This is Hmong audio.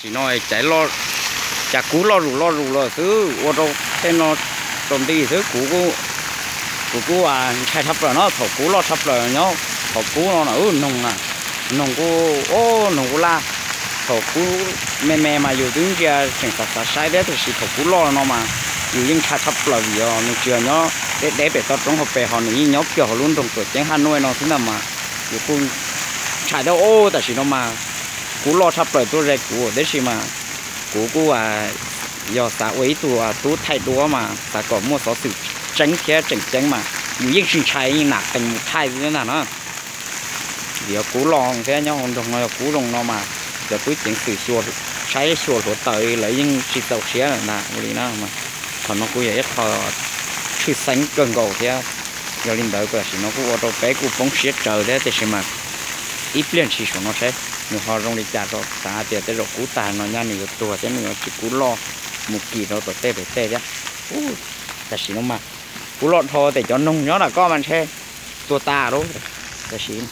Nim no cas kub loj zus loj zus lawm xwb, ua rau tej no rau nti xwb. Kuv kuv kuj ntshai tshaj plaws no, thaum kub loj tshaj plaws nyob thaum kub no na, noog na, noog kuj, o, noog kuj laj. Thaum kub me me mas yus twb ntsia tseem xav xav saib thiab, tiam sis thaum kub loj no mas yus yeej ntshai tshaj plaws vim os nws tsis yog nyob deb deb pem toj roob hauv pes, ho nws yeej nyob kiag hauv lub nroog Tuam Ceeb Haj Nuaj no xwb ntag mas. Yus kuj ntshai thiab. O, tam sim no mas kub loj tshaj plaws tuaj ze kuv, tiam sis mas kuv kuj yog xav ua ib tug tub thaij duab mas xav kom muaj xov xwm tseeb thiab tseem ceeb mas yus yeej tsis ntshai, yeej nam qees mus thaij xwb ntag na. Vim yog kub loj thiab nyob hauv nroog no yog kub zoo no mas cov tub ceev xwm saib xyuas hluav taws lawv yeej tsis txaus siab lawm ntag ua li na. Qhov no kuj yog ib qho tshwj xeeb kawg nkaus thiab. Yog li ntawd tam sim no kuj ua rau peb kuj poob siab tsawv thiab, tiam sis mas ib pliag ntshis saum no saib nws ho zoo li cas rau, xav hais tias tej zaum kub tag no nyaj nws yuav tuag thiab nws yuav tsis kub loj mus kis rau tom tej pem tej thiab. Tam sim no mas kub loj dhau tes cov noog nyob nram koj mas ntshe tuag tas lawm. Tam sim